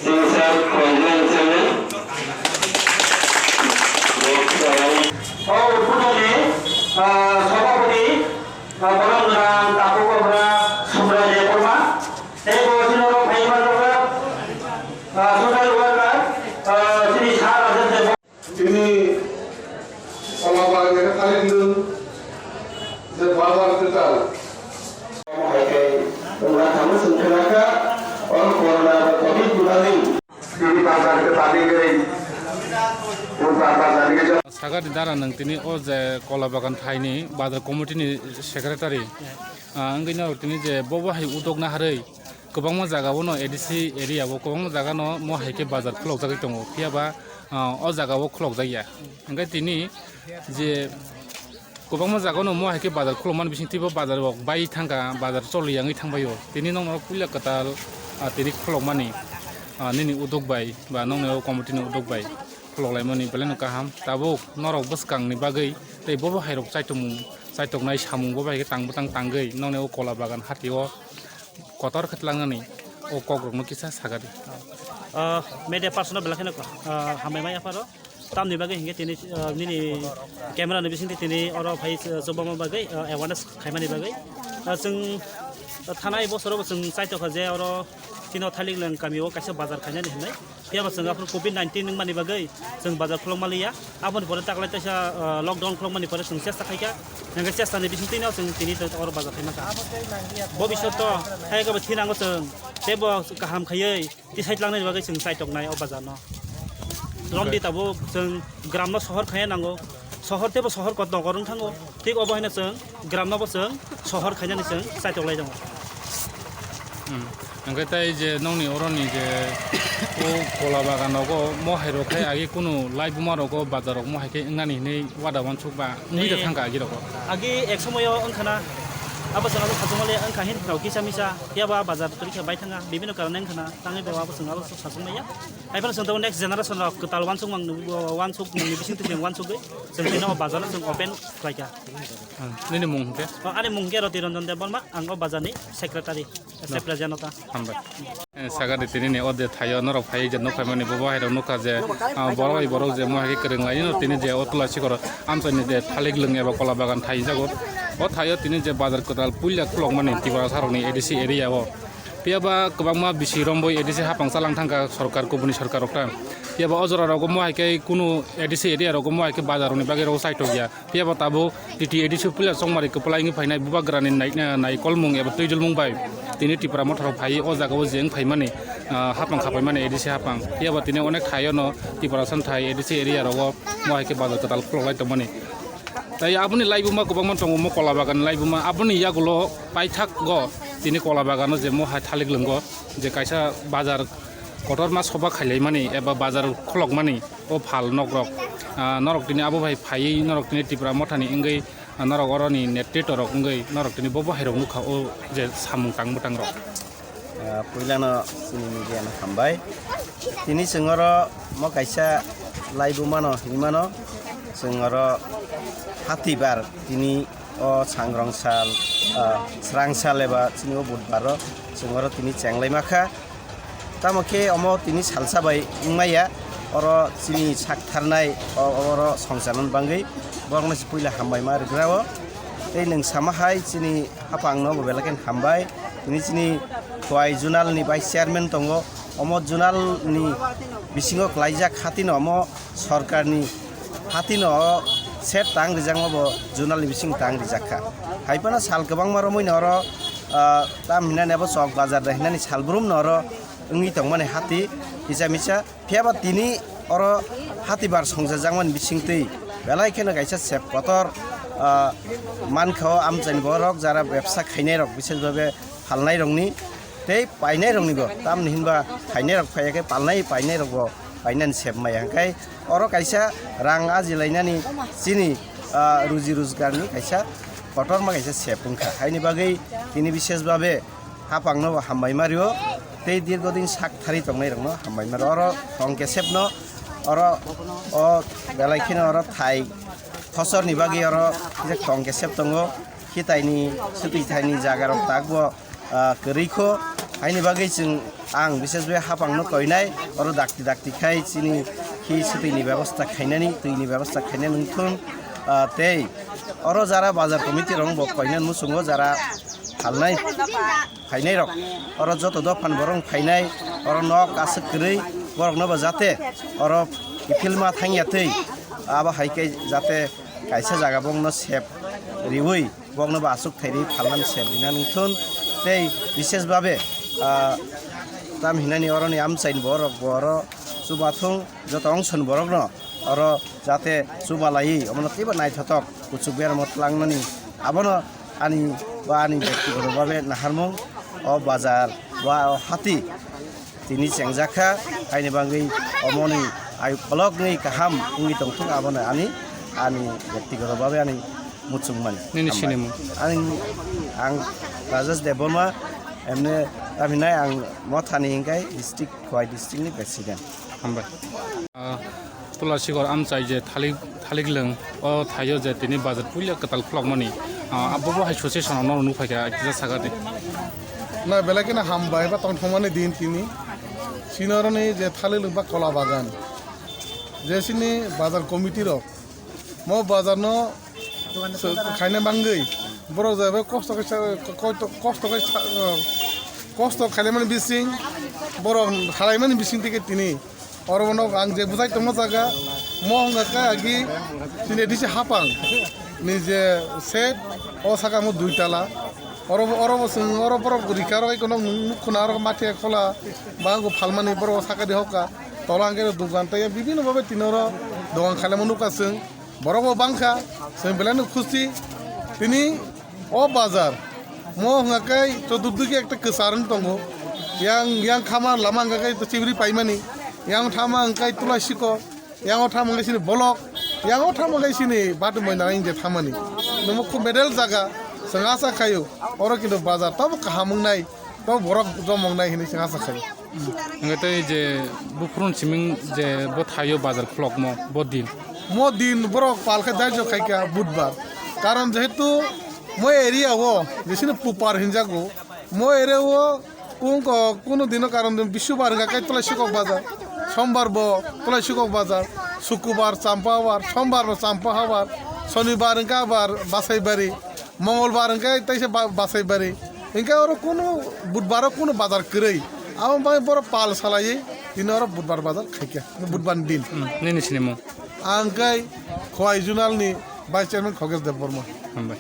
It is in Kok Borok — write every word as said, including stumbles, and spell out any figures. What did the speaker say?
Singsa Khonjong Singh. O Bhutani, ah, Sabhapati, ah, Borom Gwnang Tapu Kobra Subra Debbarma. Tei bo chini oro phai manjak, ah, social worker, ah, chini sir Rajesh Debbarma. Tini Kolabagani khe thalik nwng je bazar kwtal. Omo hai khe wngkha thangma chwng khe nakha, o corona ba covid ni bagwi. Tini bazar kwtal ni gwi, o bazar ni gwi. Sagani dara nwng tini o je Kolabagan thaini bazar committee ni secretary, ah, wngwi no tini je bobo hai utok naharwi. Kwbangma jaga o no A D C area o kwbangma jaga no mo hai khe bazar khulokjagwi tongo, phiya ba, ah, o jaga o khulokjakya. Hwnkhe tini je kwbangma jaga o no mo hai khe bazar khulokmani bising twibo bazar rok bai thangkha, bazar choli yangwi thangbai o. Tini nokno puila kwtal, ah, tini khulokmani, ah, nini utok bai ba nokni o committee ni utok bai khuloklaimani belai no kaham. Tabuk norok bwskang ni bagwi tei bobo hai rok chaitomung, chaitoknai samung bobo hai khe tang bwtang tangwi nokni o Kolabagan hati o kotor khe tlangnani o kokrokno kisa sagadi. Ah, media person no belai kheno, ah, hambai maya pharo. Tamni bagwi hinkhe tini, ah, nini camera ni bisingtwi tini oro phai, ah, chobama bagwi, ah, awareness khaimani bagwi. Ah, chwng, ah, thanai bosorobo chwng chaitokha je oro tino Thailiklang kamio kaisa bazar khainani hinwi. Phiya ba chwng aphuru covid nineteen wngmani bagwi chwng bazar khulokma liya. Aboni pore taklai teisa, ah, lockdown khulokmani pore chwng chesta khaikha. Hwnkhe chestani bisingtwino chwng tini oro bazar khaima kha. Bobishoto hai khe bo thinango chwng teibo kaham khaiwi tisai tlangnani bagwi chwng chaitoknai o bazarno. Romdi tabuk chwng gramno sohor khaiya nango. Sohor teibo sohor kot nokor wng thango. Thik obo haino chwng gramno bo chwng sohor khainani chwng chaitoklai tongo. Hmm. Hwnkhe tai je nokni oroni je o Kolabagan rogo mo hai rok khai agi kunu laibuma rogo bazar rok mo hai khe wngnani hinwi wada wansuk ba wngwi da thangkha agi rogo. Agi ek somoyo wngkhana abo chwng abo khachukmani wngkha hin rok kisa misa phiya ba bazar kwrwi khe bai thangkha bibino karone wngkhana tangwi bo abo chwng abo sachukmaya. Haiphano chwng tabuk next generation rok kwtal wansukmang, wansukmungni bisingtwi chwng wansugwi chwng tini o bazar no chwng open khlaikha. Hmm. Nini mung hwnkhe? O, ani mung hwnkhe Roti Ranjan Debbarma, ang o bazar ni secretary, se president o ta. Hambai. Eh, sagadi tini ni o je thaio norok phai je nuk phaimani bobo hai rok nukha je, ah, borok bai borok je mo hai khe kwrwng lai no tini je o tula sikoro amchaini je Thailiklang eba Kolabagan thai jago. O thaio tini je bazar kwtal puila khulokmani Tiprasa rokni A D C area o. Phiya ba kwbangma bisi romboi A D C hapang chalang thangkha sorkar, kubuni sorkar rok ta. Phiya ba o jora rogo mo hai khe kunu A D C area rogo mo hai khe bazar rokni bagwi rogo chaitok ya. Phiya ba tabuk T T A D C puila chongmari kwplai wngwi phainai bubagrani nai-, naikolmung eba twijlmung bai tini Tipra Motha rok phaiwi o jaga o je wng phaimani, ah, hapang khapaimani A D C hapang. Phiya ba tini onek thaio no Tiprasa thai A D C area rogo mo hai khe bazar kwtal khulok lai tongmani. Tai aboni laibuma kwbangma tongo mo Kolabagan laibuma. Aboni yagulo paithak go tini Kolabagano je mo hai Thailiklang o je kaisa bazar kotorma soba khailaimani eba bazar khulokmani o phal nokrok, ah, norok tini abo bai phaiwi norok tini Tipra Mothani wngwi, ah, norok oroni netritw rok wngwi norok tini bobo hai rok nukha o je samung tang bwtang rok. Ah, puilano chini media no hambai. Tini chwng oro mo kaisa laibuma no hinwi mano, chwng oro hatibar tini o sangrong sal, ah, srang sal eba chini o budbar o chwng oro tini chenglai makha. Tamo khe omo tini salsa bai wngmaya, oro chini sak tharnai o, oro songcharnani bagwi borokno se puila hambai ma rwgra o. Tei nwng sama hai chini hapang no bo belai khe hambai. Tini chini Khowai zonal ni vice chairman tongo, omo zonal ni bisingo klaijak hati no omo sorkar ni hati no set tang rijakma bo zonal ni bising tang rijak kha. Hai phano sal kwbangma romwi no oro, ah, tam hinani abo chok bazar da hinani sal brum no oro wngwi tongmani hati kisa misa. Phiya ba tini oro hatibar songchajakmani bisingtwi belai kheno kaisa sep kotor, ah, mankha o amchaini borok jara bebsa khainai rok, bises babe phalnairokni tei painairoknibo, tamni hinba phainairok phaiya khe palnai painairokbo painani sep maya hwnkhe oro kaisa rang ajilainani chini, ah, ruji rojgarni kaisa kotorma kaisa sep wngkha. Haini bagwi tini bisesbabe hapangno bo hambai mario tei dirgodin sak thari tongnairokno hambai mario. Oro tong kesepno oro o belai kheno oro thai khosorni bagwi oro kisa tong kesep tongo. Khitaini swtwi thaini jagarok takbo, ah, kwrwi kho. Haini bagwi chwng, ang bisesbabe hapangno koinai, oro dakti dakti khai chini khi swtwini bebosta khainani, twini bebosta khainani wngthun. Ah, tei oro jara bazar committee rok bo koinani muchungo jara phalnai phainairok, oro joto dophani borok phainai, oro nok aswk kwrwi borokno bo jate oro kiphilma thangya twi abo hai khe jate kaisa jaga bongno sep riwi bokno bo aswk thairwi phalnani sep rina nungthun. Tei bisesbabe, ah, tam hinani oroni amchaini borok bo oro chubathung, joto ongsoni borokno oro jate chubalaiwi omono teibo naithothok kuchuk beramo twlangnani abono ani ba ani byaktigoto babe naharmung o bazar ba o hati tini chengjakha, haini bagwi omoni ayu kolokni kaham wngwi tongthung, abono ani, ani byaktigoto babe ani muchungmani. Nini sinimung? Ani, ang Rajesh Debbarma, emne taminai ang Mothani hingkai district, Khowai district ni president. Hambai. Ah, Tulasikor amchai je thalik, thalik lwng, o thaio je tini bazar puila kwtal khulokmani, ah, abo bo hai association no nukphaikha, kisa sakadi. Na belai kheno hambai ba tongthokmani din tini. Sinoroni je thalik lwng ba kola bagan, je sini bazar committee rok, mo bazar no khaina bangwi borok je kosto khe sa-, kosto, kosto khe sa-, kosto khainamani bising, borok halaimani bising tike tini. Oro bono ang je bwsai tongma jaga, mo wngkha khe agi chini D C hapang ni je shed, o saka mo dui tala. Oro, oro bo chwng, oro borok rikha rok ikono nuk khuna oro mathe khola, ba go phalmani borok saka di hoka. Tola hwnkhe dogan tei bibinno babe tini oro dogan khailamo nukha chwng. Borok bo bangkha, chwng belai no khusi. Tini o bazar, mo hwnga khe choturdiki ekta kwchar wng tongo. Yang, yang khama lama hwnga khe chibri paimani. Yang thama hwnga khe Tulasikor. Yang o thama hwnga khe sini bolok. Yang o thama hwnga khe sini batu moina wng je thamani. Nomo khub medal jaga, chwng asa khaio. Oro kintu bazar tamo kaham wngnai, tamo borok jom wngnai hinwi chwng asa khaio. Hwnkhe tei je buphuruni siming je bo thaio bazar khulokmo bo din. Mo din borok pal khe daijo khaikha budbar. Karon jehetu mo area o jesini pupar hinjago, mo area o kung ko kunu dino karon din bisubar hwnkha khe Tulasikok bazar, sombar bo Tulasikok bazar, sukubar champa habar, sombar bo champa habar, sonibar hwnkha abar Basaibari. Mongolbar hwnkhe teisa ba-, Basaibari. Hwnkhe oro kunu budbaro kunu bazar kwrwi. Abo bai borok pal salaiwi tini oro budbar bazar khaikha. Budbar din. Hmm, nini sinimung? Ang khe Khowai Zonal ni Vice Chairman Khogesh Debbarma. Hambai.